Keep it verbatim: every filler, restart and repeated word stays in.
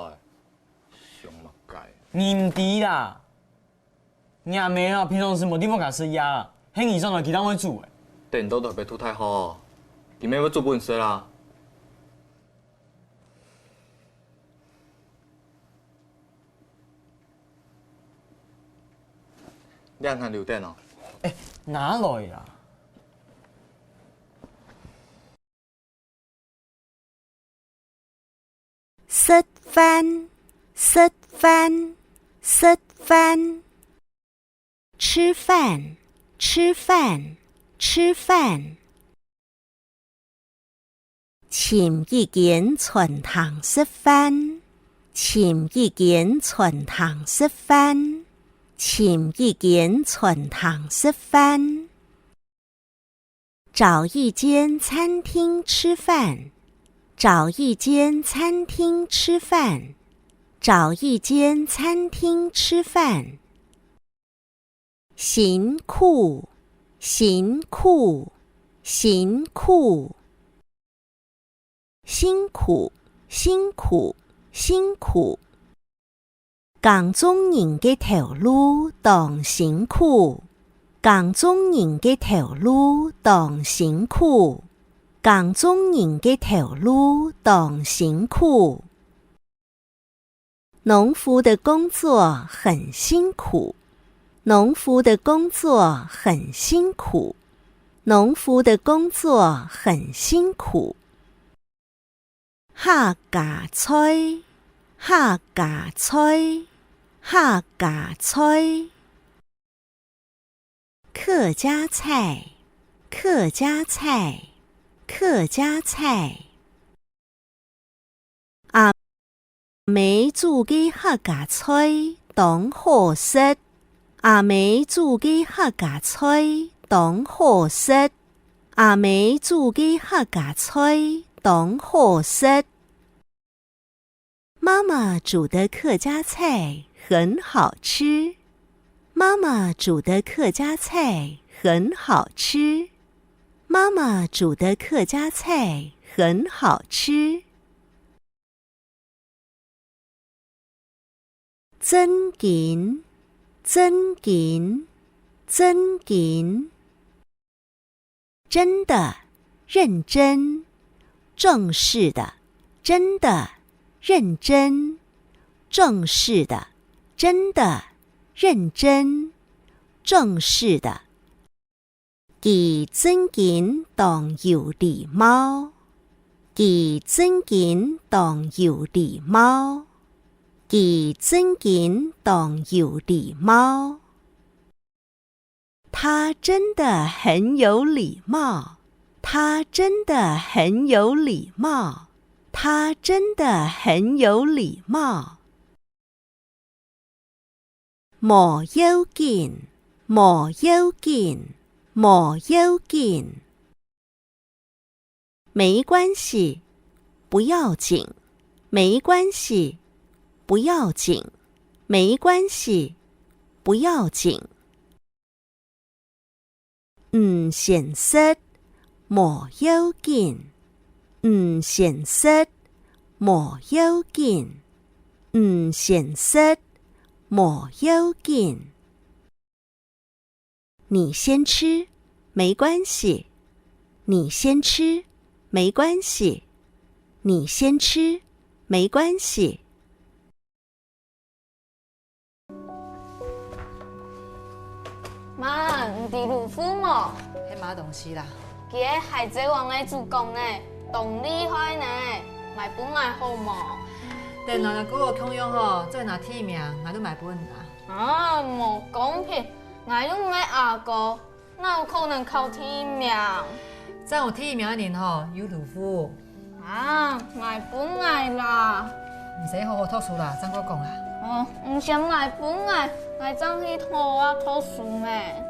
欸，想麼个？你毋知啦，若姆啊，平常時無地方佮食夜啦，係你轉來佢正會煮个。等到台北讀大學，佢乜會煮分你食啦。你還留等哦。欸，拿來啦。 食飯，食飯，食飯。吃飯，吃飯，吃飯。尋一間餐廳食飯，尋一間餐廳食飯，尋一間餐廳食飯。 找一間餐廳吃飯，找一間餐廳吃飯，找一間餐廳吃飯。辛苦，辛苦，辛苦。 辛苦，辛苦，辛苦。耕種人个頭路當辛苦，耕種人个頭路當辛苦，耕種人个頭路當辛苦。 農夫的工作很辛苦，農夫的工作很辛苦，農夫的工作很辛苦。客家菜，客家菜，客家菜。 客家菜，客家菜，客家菜。阿姆煮个客家菜當好食，阿姆煮个客家菜當好食，阿姆煮个客家菜當好食。 媽媽煮的客家菜很好吃。媽媽煮的客家菜很好吃。媽媽煮的客家菜很好吃。真經，真經，真經。 真的，認真，正式的，真的，認真，正式的，真的，認真，正式的。佢真經當有禮貌，佢真經當有禮貌，佢真經當有禮貌。 他真的很有禮貌，他真的很有禮貌，他真的很有禮貌。無要緊，無要緊，無要緊。 沒關係，不要緊，沒關係，不要緊，沒關係，不要緊。毋先食，無要緊，毋先食，無要緊，毋先食，無要緊。 你先吃，沒關係。你先吃，沒關係。你先吃，沒關係。媽，你知盧富無？係麼東西啦？佢係海賊王个主角呢，當厲害呢，賣分𠊎好無？等𠊎摎哥哥共樣吼，做拿第一名，𠊎就賣分你啦。 啊，無公平！𠊎又毋係阿哥，哪有可能考第一名？正有第一名个人吼，有盧富。啊，賣分𠊎啦！你先好好讀書啦，正過講啊。哦，毋先賣分𠊎，𠊎正去討啊讀書咩。